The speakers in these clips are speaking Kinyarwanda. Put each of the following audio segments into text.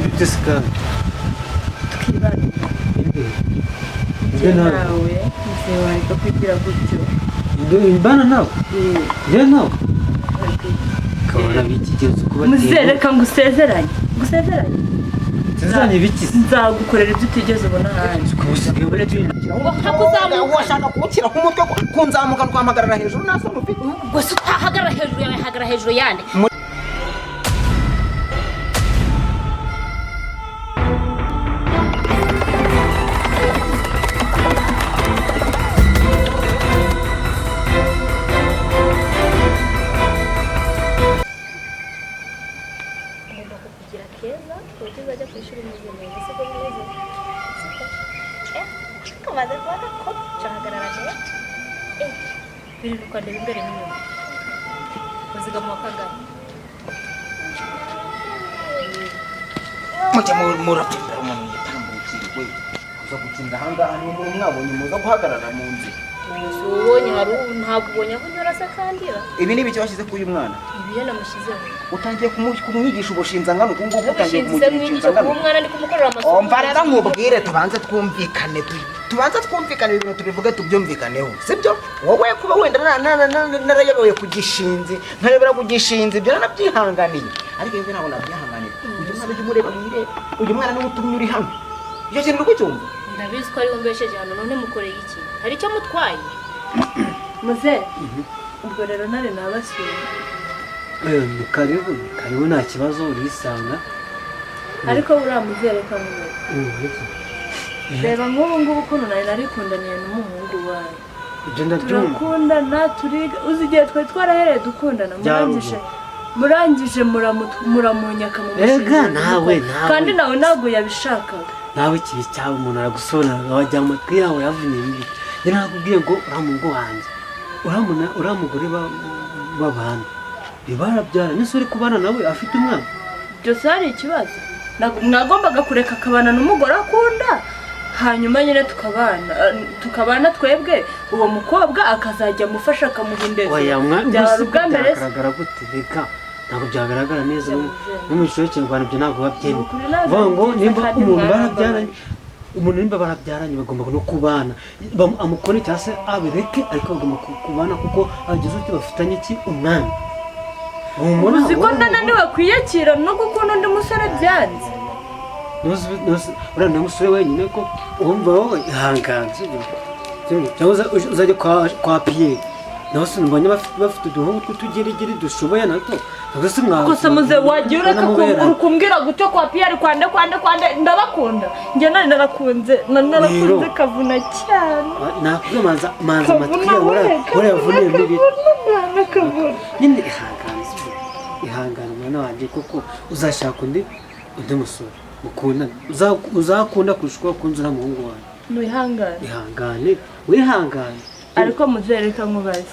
Ibyo kandi Twibane. Inde? Njye Inde nawe? Nawe mzee wareka kwigira gutyo. Inde imbana nawe? Njye nawe kabona bikigeze kuba. Mzee, reka ngusezeranye, ngusezeranye. Tuzanye biki se? Nzagukorera ibyo utigeze ubona ahandi. Usigaye uri Hakuzamuka washaka kuwukira ku mutwe, kunzamuka nkampagarara hejuru nta soni ufite? Gusa utahagarara hejuru yawe, hagarara hejuru yande? Ngomba kukugira keza ku buryo uzajya ku ishuri umeze neza, siko bimeze? Siko kamaze kuba gakuru, cyahagarara neza. Biri kwandeba imbere n'inyuma, uzigama wa kagari. Mujya murapfundara umuntu yitambukire we uza gukinira ahangaha, niba muri mwabonye muza guhagarara mu nzira. Ubonye hari ntabwo ubonye aho unyura se kandira? Ibi ni ibiki washyize kuri uyu mwana? Ibiyo namushyizeho. Utangiye kumwigisha ubushinzi angana uku nguku, utangiye Ubushinzi se kumugira mwigisha inshinzi kuba angana uku? Umwana ndi kumukorera amasomo. Umva rero nkubwire, tubanze twumvikane, tubanze twumvikane ibintu tubivuge tubyumvikaneho, sibyo? Wowe kuba wenda narayobewe ku gishinzi, nkayobera ku gishinzi, ibyo naranabyihanganiye, ariko ibyo ntabwo nabyihanganira. Uyu mwana ujya umureba mwirebe, uyu mwana niwe utumye uri hano, icyo kintu uri kucyumva? Ndabizi ko ariwe mbesheje hano. None mukoreye iki? Hari icyo mutwaye? Mzee, ubwo rero ntare nabasuye. Ni karibu, ni karibu, nta kibazo, urisanga. Ariko buriya mzee, reka nkubwire. Iki? Reba nk'ubu ngubu ukuntu nari narikundaniye n'umuhungu wawe. Ibyo ndabyumva. Turakundana, turiga, uzi igihe twari twarahereye dukundana. Byari Murangije, murangije muramunyaka mu Erega nawe, nawe. Kandi nawe ntabwo yabishakaga. Nawe ikibi cyawe, umuntu aragusobanurira wajya mu matwi yawe yavunnye bibi. Njye nakubwiye ngo uriya muhungu wanjye, uriya mugore babana barabyara, nese uri kubana nawe afite umwana? Byose hari ikibazo. Mwagombaga kureka akabana n'umugore akunda, hanyuma nyine tukabana, tukabana twebwe, uwo mukobwa akazajya amufasha, akamuha indezo. Oya mwa. Byaba Mbese ubwa mbere se? Byagaragara gute? Reka, ntabwo byagaragara neza no mu ishuri cy'Ikinyarwanda, ibyo ntabwo biba byemewe. Ni ukuri ntabwo Vuga ngo ari byiza nimba kandi umuntu mwarambabaje. barabyaranye, umuntu nimba barabyaranye bagomba no kubana. Amukore cyangwa se abireke, ariko bagomba kubana kuko agize uti bafitanye iki? Umwana. Humura, Uzi ko wowe- ndananiwe kwiyakira no gukunda undi musore byanze. Uriya ni umusore wenyine ko wumva wowe, ihangane, sibyo? Sibyo? Cyangwa uzajya kwa Pierre naho sinubonye bafite uduhungu tw'utugerigeri dushoboye natwo, ntabwo se mwa Gusa muze, wagiye ureka mwanamubera. Kumbwira gutyo kwa Pierre, kwande kwande kwande, ndabakunda njye, nari narakunze, nari narakunze Rero. Kavuna cyane. Nakubwiye manza manza amatwi Kavuna yawe we. warayavuniye Kavuna. muri Kavuna mwana, Kavuna. Nyine ihangane, sibyo? Ihangane mwana wanjye, kuko uzashaka undi musore mukundana, uzakunda kurusha uko wakunze uriya muhungu wawe. Mwihangane. Ihangane, wihangane. Ariko muzereka nkubaze,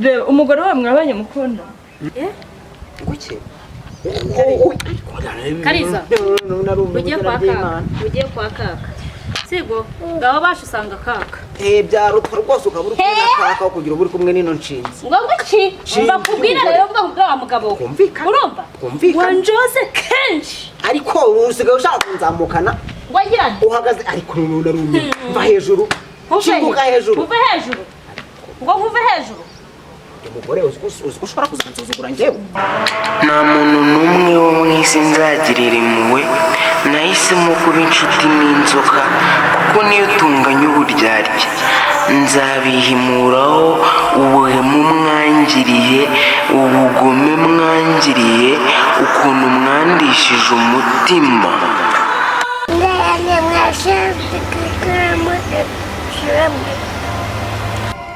reba umugore wawe mwabanye mukunda. Guke. Kariza, ugiye kwa kaka, ugiye kwa kaka, sibwo? Ngaho basha usanga kaka. Byarutwa rwose ukaba uri kumwe na kaka kugira uba uri kumwe n'ino nshinzi. Ngo ngwiki? Mbakubwira rero, mvuga nkubwira wa mugabo we. Twumvikane. Urumva? Twumvikane. Wanjose kenshi. Ariko usigaye ushaka kunzamukana. Ngo agirane. Uhagaze ariko noneho narumiwe, mva hejuru, shinguka hejuru. Nkuve hejuru? Ngo nkuve hejuru? Umugore uzi ko ushobora kuzansuzugura njyewe. Nta muntu n'umwe wo mu isi nzagirira impuhwe. Nahisemo kuba inshuti n'inzoka kuko niyo tunganya uburyarya. Nzabihimuraho ubuhemu mwangiriye, ubugome mwangiriye, ukuntu mwandishije umutima.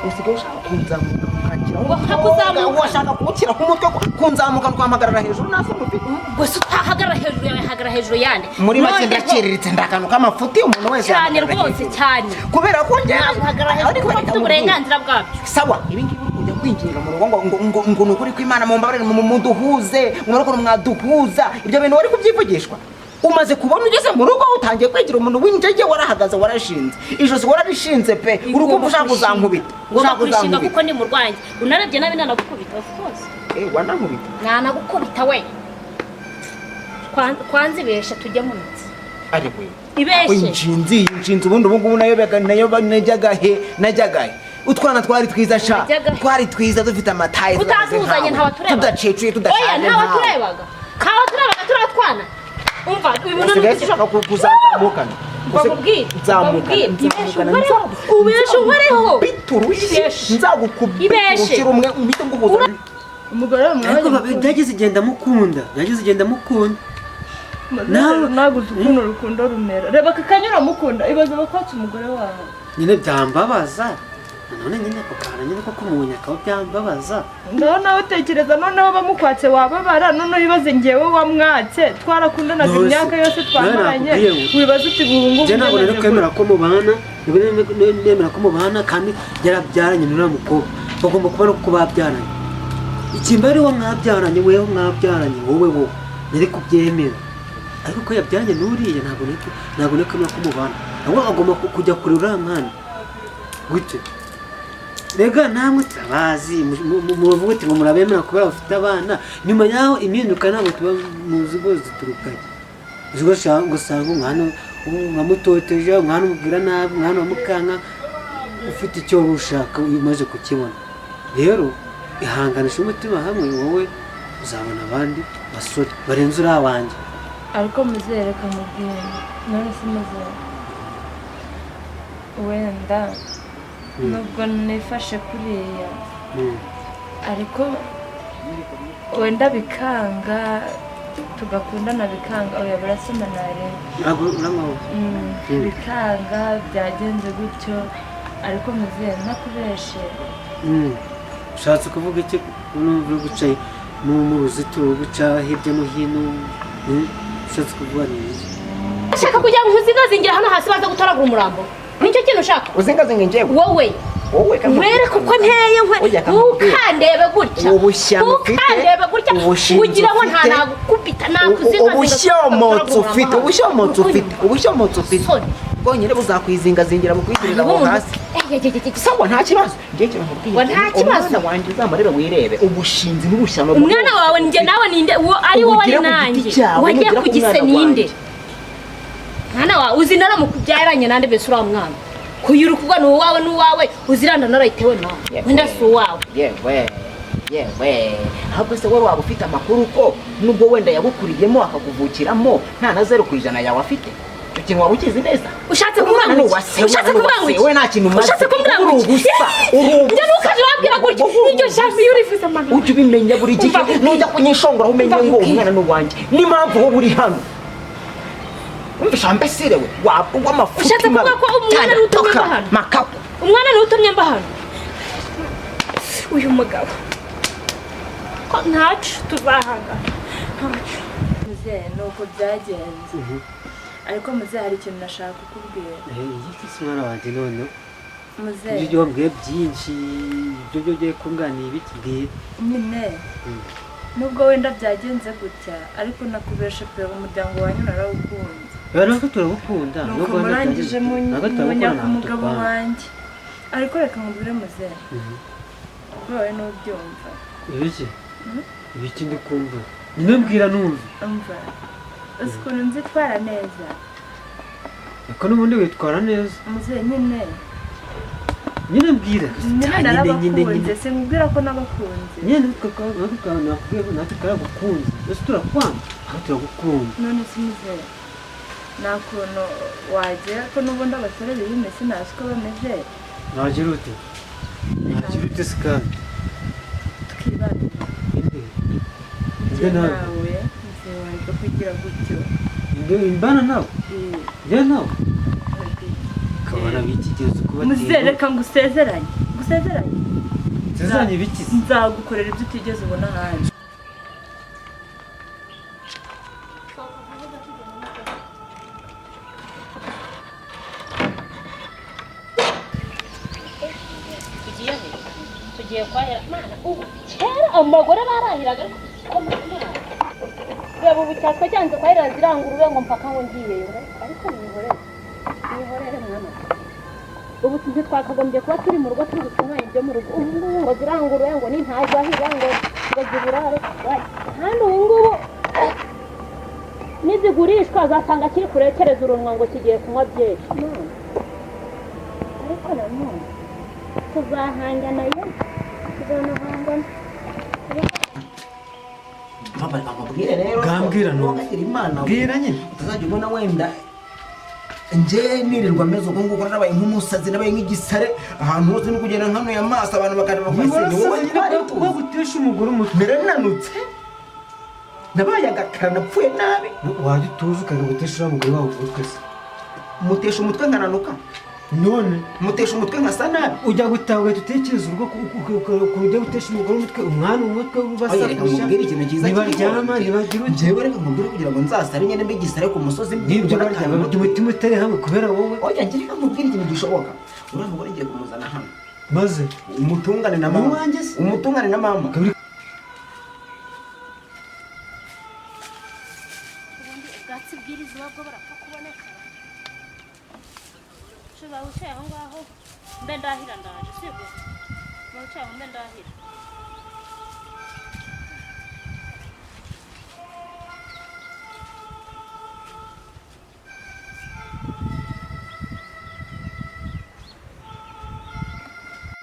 Usigaye ushaka kunzamuka ukanshyiraho Ngo nkakuzamuka. Washaka kuwukira ku mutwe, kunzamuka nkampagarara hejuru nta soni ufite? Gusa utahagarara hejuru yawe, hagarara hejuru yande? Muri make Noneho- ndaciriritse, ndakantu k'amafuti, umuntu wese Cyane. yahagarara Rwose. hejuru. Cyane. Kubera ko njye Ntabwo uhagarara hejuru Ariko kuko reka ufite nkubwire. uburenganzira bwabyo. Sawa, ibi ngibi uri kujya kwinjirira mu rugo ngo ni ukuri kw'Imana, mumbabarire, muduhuze, mubare ukuntu mwaduhuza, ibyo bintu wari kubyivugishwa. Umaze kubona ugeze mu rugo utangiye kwigira umuntu w'injege, warahagaze warashinze ijosi, wararishinze pe, uri kumva ushaka kuzankubita. Ngomba Ushaka kurishinga kuzankubita. kuko ndi mu rwanjye. Unarebye nabi nanagukubita, of course. Eh, wanankubita. Nanagukubita we. Kwanza ibeshe tujye mu mitsi. Ari we. Ibeshe. Inshinzi, iyi nshinzi ubundi ubu ngubu nayo najyaga he, najyaga he? Utwana twari twiza sha. Najyaga he? Twari twiza dufite amataye. Utatuzanye ntawaturebaga. Tudacecuye, Oya, tudashaje. ntawaturebaga. Kawaturebaga turatwana. Umva, uyu muntu Usigaye ushaka kuzanzamukana. Bakubwire. Nzamukana. Ibeshe unkoreho. Ubeshe unkoreho. Biturushye. Ibeshe. Nzagukubita Ibeshe. urushyi rumwe uhite nguhuza. Umugore wawe Ariko mwabanye. byageze igihe ndamukunda, byageze igihe ndamukunda. Ntabwo uzi ukuntu urukundo rumera. Reba aka kanya uramukunda, ibaze bakwatse umugore wawe. Nyine byambabaza nanone, nyine ako kantu nyine ko kumunyaka byambabaza. Ngaho nawe utekereza, noneho bamukwatse wababara, noneho ibaze ngewe wamwatse twarakundanaga None se, imyaka yose twamaranye. nawe nakubwiye ngo- Wibaze uti ubu ngubu Njye ntabwo nari byamaze kwemera ko mubana, ntabwo nari nemera ko mubana kandi yarabyaranye n'uriya mukobwa. Bagomba kubana kuko babyaranye. Ikimba ari wo mwabyaranye, weho mwabyaranye, wowe wowe nari kubyemera, ariko ko yabyaranye n'uriya ntabwo nari kwemera ko mubana. Ahubwo agomba kujya kure uriya mwana gute. Rega namwe turabazi, muvuga uti ngo murabemera kubera bafite abana. Nyuma yaho impinduka ntabwo tuba muzi ngo ziturukanye. Uzi ko usanga umwana uramutoteje, umwana umubwira nabi, umwana uramukanka, ufite icyo waba ushaka umaze kukibona. Rero ihanganisha umutima hamwe, wowe uzabona abandi basore barenze uriya wanjye. Ariko muzereka mubwire, none se muzere, wenda nubwo nifashe kuriya, ariko wenda bikanga tugakundana, bikanga, oya barasoma nareba. Ntabwo uranywa. Bikanga byagenze gutyo, ariko muzehe ntakubeshe. Ushatse kuvuga iki? Numva uri guca mu ruzitiro, uri guca hirya no hino. Ushatse kuvuga ni iki? Ushaka kugira ngo nkuzingazingira hano hasi baza gutoragura umurambo? Nicyo kintu ushaka? Uzingazinga njyewe? Wowe. Wowe. Nkwereke uko nteye nkwe. Oya, kamubwire. Ntukandebe gutya. Ubushyano ufite, Ntukandebe gutya. ubushinzi Ugira ngo nta ufite, nagukubita nakuzingazinga. Ubushyomotsi ufite, ubushyomotsi ufite, ubushyomotsi ufite Soni. bwonyine buzakwizingazingira bukwigirira aho hasi. Sawa, nta kibazo. Njye ikintu nkubwiye, Ngo nta kibazo. umwana wanjye uzamurebe wirebe ubushinzi n'ubushyano Umwana wawe njye nawe ninde? Uwo ari wowe ari Ubugire ku giti nanjye. cyawe, Wagiye nugera ku ku gise mwana ninde? wanjye. Mwana wawe uzi naramukubyaranye nande mbese uriya mwana? Kuyura ukubwa ni uwawe n'uwawe uziranda narayitewe nawe. Wenda si uwawe. Yewe yewe, ahubwo se wowe waba ufite amakuru ko nubwo wenda yagukuriyemo akakuvukiramo nta na 0% yawe afite? Icyo kintu waba ukizi neza? Ushatse kumbwira Umwana ngo ni iki? uwa se, Ushatse umwana ni uwa kumbwira ngo se, iki? we nta kintu umaze. Ushatse kumbwira ngo Uri iki? ubusa, uri Njye ubusa. ntukaje wabwira gutya. Uri Iryo jambo iyo urivuze amagana. Ujye ubimenya buri gihe. Umva nkubwire. Nujya kunyishongora umenye Umva ngo nkubwire. umwana ni uwanjye n'impamvu wowe uri hano. Umva mbesire we w'amafuti. Ushatse kuvuga ko umwana ari utumye mba hano? Makako. Umwana niwe utumye mba hano. Uyu mugabo. Ko ntacu tuzahangana. Ntacu. Muzehe, ni uko byagenze, ariko muzehe hari ikintu nashaka kukubwira. Igiti si umwana wanjye noneho. Muzehe. Ibyo wambwiye byinshi, ibyo byo ugiye kunganira ibiki bwira. Nyine nubwo wenda byagenze gutya, ariko nakubeshe pe, umuryango wanyu narawukunze. Rero natwe turagukunda. Nuko Nubwo wenda murangije byagenze- natwe turagukunda, munyaka ntabwo umugabo tukwanga. wanjye, ariko reka nkubwire muzehe, wowe n'ubyumva. Ibiki ibiki ndi kumva? Nyine mbwira numve. Umva, uzi ukuntu nzitwara neza. Ariko n'ubundi witwara neza. Muzehe nyine. Nyine mbwira. Nyine Nyine nyine narabakunze. nyine. Sinkubwira ko nabakunze? Nyine natwe twaragukunze. Ese turakwanga? Natwe turagukunda. None se muzehe, nta kuntu wagera ko n'ubundi abasore b'iyi minsi ntazi uko bameze. Nagira ute? Nagira ute se kandi? Tukibanira. Inde? Njye Inde nawe? nawe muzehe, wareka kugira gutyo. Inde imbana nawe? Njye nawe kabana bikigeze kuba. Muzehe, reka ngusezeranye, ngusezeranye. Sezeranye ibiki se? Nzagukorera ibyo utigeze ubona ahandi. Tugiye he? Tugiye kwahera. Mana, ubu kera abagore barahiraga, ariko ko mana. Reba ubu cyaswa cyanze kwahirira ziriya ngurube ngo mpaka ngo ngiyeyo, ariko mwihorere, mwihorere mwana. Ubu ntitwakagombye kuba turi mu rugo turi gutunganya ibyo mu rugo. Ubu ngubu ngo ziriya ngurube ngo nintazahira ngo ziburare, kandi ubu ngubu nizigurishwa azasanga kiri kurekereza urunwa ngo kigiye kunywa byeri. Ariko nanone tuzahangana ye, tuzanahangana. Papa, reka nkubwire rero. Bwambwira numva. Wakagira Imana. Bwira nyine. Utazajya ubona wenda nje nirirwa meze uko nguko, nabaye nk'umusazi, nabaye nk'igisare ahantu hose, no kugenda nkanuye amaso abantu bakareba ko ese ni wowe twari tuzi. Gutesha umugore umutwe. Narananutse, nabaye agakara, napfuye nabi. Wajya utuza ukajya gutesha uriya mugore wawe umutwe se? Mutesha umutwe nkananuka? None Mutesha umutwe nkasa nabi? Ujya gutaha ugahita utekereza urugo, ujya gutesha umugore umutwe, umwana umutwe. Oya, reka basakusha nkubwire ikintu cyiza. Ntibaryama, ntibagira uti Njyewe reka nkubwire, kugira ngo nzasare nyine mbe igisare ku musozi. N'ibyo barya barya umutima utari hamwe kubera wowe. Oya, njye reka nkubwire ikintu gishoboka. Uriya mugore ngiye kumuzana hano. Maze Umutungane na mama. Uwanjye se? Umutungane na mama. Kabiri. Ubundi ubwatsi bw'irizuba bwo barapfa kuboneka. Ushobora wicaye aho ngaho mbe ndahira, ndaje, sibwo? Uba wicaye aho mbe ndahira.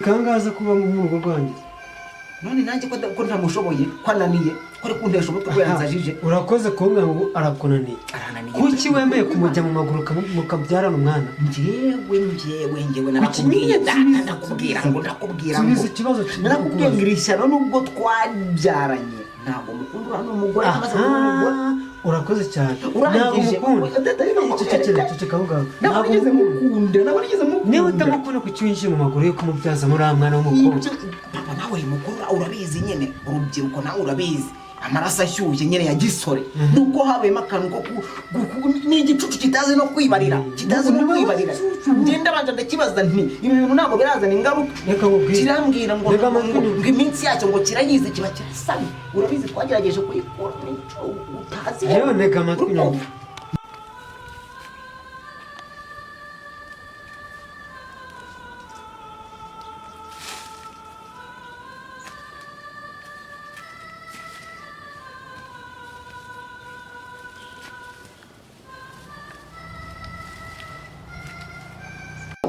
Kangaza kuba mu rugo rwanjye. None nanjye ko ntamushoboye, ko ananiye, ko ari kuntesha umutwe, ko yansajije? Urakoze kumbwira ngo arakunaniye. Arananiye. Kuki wemeye kumujya mu maguru mukabyarana umwana? Njyewe Kuki narakubwiye nyine data. subiza- Ndakubwira ngo ndakubwira Subiza ngo ikibazo. Narakubwiye ngo iri shyano nubwo twabyaranye ntabwo mukunda. Uriya ni umugore, amaze kuba umugore. Aha, urakoze cyane. Ntabwo Urangije mukunda. Data, reka nkubwire. Cecekere, ceceka aho ngaho. Ntabwo Ntabwo nigeze mukunda. mukunda, ntabwo nigeze mukunda. Niba utamukunda, kuki winjiye mu maguru yo kumubyaza muri uriya mwana w'umukobwa? Papa, nawe uri mukuru, urabizi nyine, urubyiruko nawe urabizi, amaraso ashyushye nyine ya gisore, nubwo habayemo akantu ko ni igicucu kitazi no kwibarira, kitazi no Niba kwibarira. igicucu. Ngenda banje ndakibaza nti ibi bintu ntabwo birazana ingaruka? Reka nkubwire. Kirambwira ngo Reka amatwi nyumve. ngo iminsi yacyo ngo kirayizi, kiba kirasamye. Urabizi twagerageje kuyikura n'icyo utazi. Yewe, ntega amatwi Urumva? nyumve.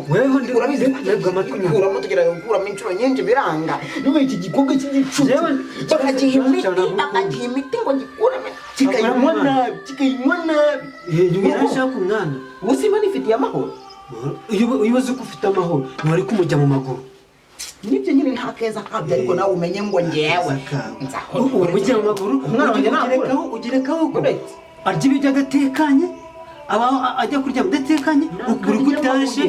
Weho ndi Urabizi. Ntega amatwi nyumve. Kuramo, tugerageza gukuramo inshuro nyinshi biranga. Niba iki gikorwa cy'igicucu Yewe, bakagiha ikibazo imiti cyawe ntabwo bakagiha imiti ngo gikuremo, kikayinywa Bakura nabi, kikayinywa nabi. Yarashaka umwana. Ubu simba nifitiye amahoro. Iyo uzi ko ufite amahoro, ntiwari kumujya mu maguru. Nibyo nyine, nta keza kabyo, ariko nawe umenye ngo ngewe nzahora Umujya mu maguru. Umwana wanjye nakura. Ugerekaho, ugerekaho ko Uretse. arya ibiryo adatekanye, aba ajya kuryama adatekanye buri ko utaje.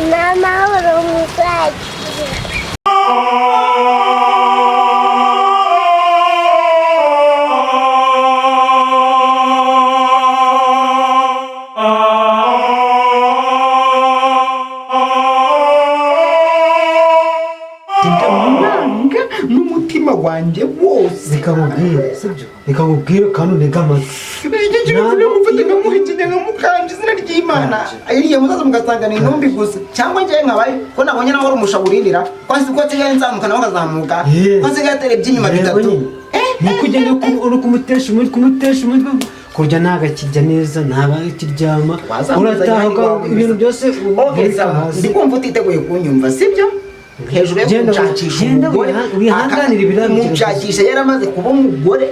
N'amahoro muzagira. Ndamwanga n'umutima wanjye wose. Reka nkubwire, sibyo? Reka nkubwire kandi untege amatwi. Icyo kintu namufata nkamuhekenya, nkamukanja, izina ry'Imana iriya muzaza mugasanga ni intumbi gusa, cyangwa njyewe nkabaye ko nabonye nawe ari umushaburirira, ko azi ko asigaye nzamuka nawe akazamuka, Yes. ko asigaye atera iby'inyuma Yego bitatu. nyine. Ni kugenda uri kumutesha umutwe, kumutesha umutwe. Kurya ntabwo akirya neza, ntabwo akiryama. Urataha ibintu byose Okay, ubika sawa. hasi. Ndi kumva utiteguye kunyumva, sibyo? Hejuru yo Genda kunshakisha genda umugore, wihanganire ibirabyo. Munshakisha yaramaze kuba umugore.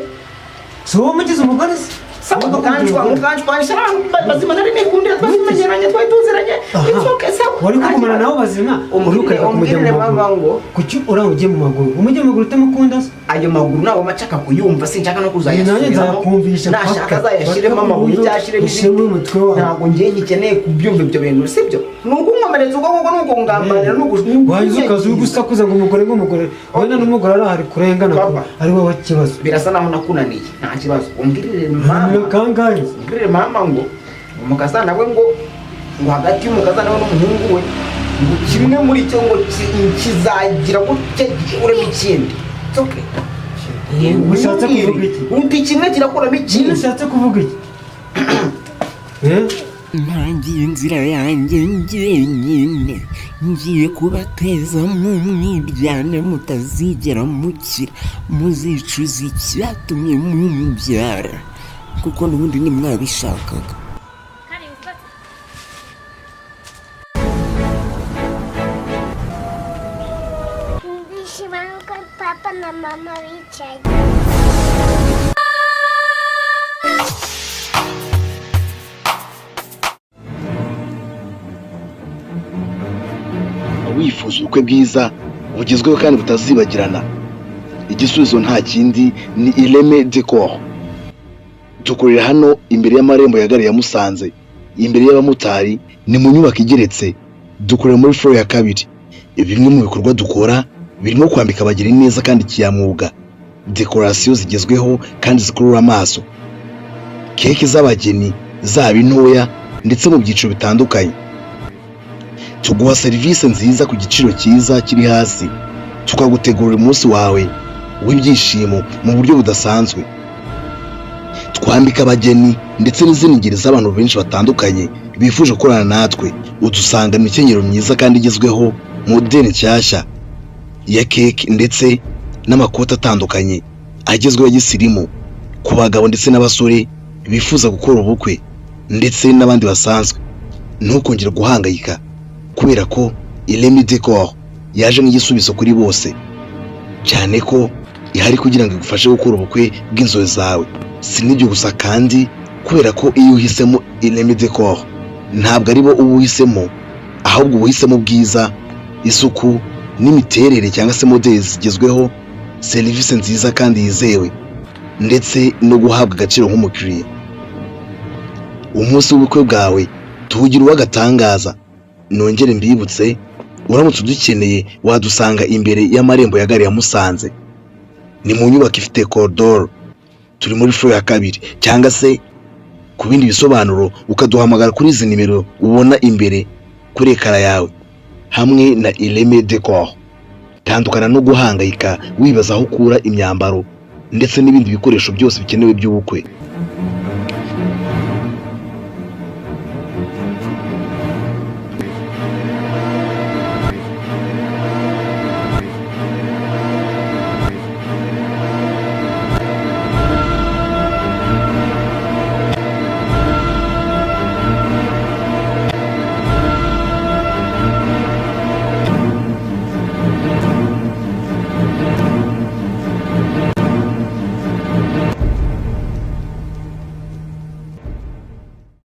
Si wowe umugize umugore se? Sawa, mukanshwanisha n'abantu bazima nari nikundira, twari twari tuziranye. It's okay, sawa. Wari kugumana nabo bazima, uri ukareka kumujya mu Umbwirire mama maguru. Ngo Kuki uriya ugiye mu maguru, umujya mu maguru utamukunda se? Ayo maguru ntabwo nshaka kuyumva, sinshaka no Nanjye kuzayasubiramo. nzakumvisha Nashaka paka. azayashyiremo Paka amabuye uburyo cyangwa ashyiremo ushyiremo umutwe wawe. Ntabwo ngiye ngikeneye kubyumva ibyo bintu, sibyo? Ni ukunkomeretsa ubwo ngubwo, ni ukungambanira, ni Wahize ukaza uri gusakuza ngo umugore, ngo umugore, wenda n'umugore arahari kurengana. Papa. Ari wowe kibazo. Birasa naho nakunaniye, nta kibazo. Umbwirire mama. Kangahe? Umbwirire mama ngo umukazana we, ngo hagati y'umukazana we n'umuhungu we, ngo kimwe muri cyo ngo kizagira gutya gikuremo ikindi. It's okay. Ushatse kuvuga iki? Uti kimwe kirakuramo Nyine ikindi. ushatse kuvuga iki? Eh? Ntangiye inzira yanjye njyenyine, ngiye kubateza mu mwiryane mutazigera mukira, muzicuza icyatumye mumbyara, kuko n'ubundi ntimwabishakaga. Kari ufate. Ndishima nuko papa na mama bicaye. Wifuza ubukwe bwiza bugezweho kandi butazibagirana? Igisubizo nta kindi, ni Ireme Decor. Dukorera hano imbere y'amarembo ya gare ya Musanze, imbere y'abamotari, ni mu nyubako igeretse, dukorera muri floor ya kabiri. Bimwe mu bikorwa dukora birimo kwambika abageni neza kandi kinyamwuga, dekorasiyo zigezweho kandi zikurura amaso, keke z'abageni zaba intoya ndetse mu byiciro bitandukanye. Tuguha serivisi nziza ku giciro cyiza kiri hasi, tukagutegurira umunsi wawe w'ibyishimo mu buryo budasanzwe. Twambika abageni ndetse n'izindi ngeri z'abantu benshi batandukanye bifuje gukorana natwe. Udusanga imikenyero myiza kandi igezweho, modeli nshyashya ya keke ndetse n'amakoti atandukanye agezweho ya gisirimu ku bagabo ndetse n'abasore bifuza gukora ubukwe ndetse n'abandi basanzwe. Ntukongere guhangayika kubera ko Ireme Decor yaje nk'igisubizo kuri bose, cyane ko ihari kugira ngo igufashe gukora ubukwe bw'inzozi zawe. Si n'ibyo gusa kandi, kubera ko iyo uhisemo Ireme Decor ntabwo ari bo uba uhisemo, ahubwo uba uhisemo ubwiza, isuku n'imiterere cyangwa se modeli zigezweho, serivisi nziza kandi yizewe, ndetse no guhabwa agaciro nk'umukiriya. Umunsi w'ubukwe bwawe tuwugira uw'agatangaza. Nongere mbibutse, uramutse udukeneye wadusanga imbere y'amarembo ya gare ya Musanze, ni mu nyubako ifite koridoro, turi muri floor ya kabiri, cyangwa se ku bindi bisobanuro ukaduhamagara kuri izi nimero ubona imbere kuri ekara yawe. Hamwe na Ireme Decor tandukana no guhangayika wibaza aho ukura imyambaro ndetse n'ibindi bikoresho byose bikenewe by'ubukwe.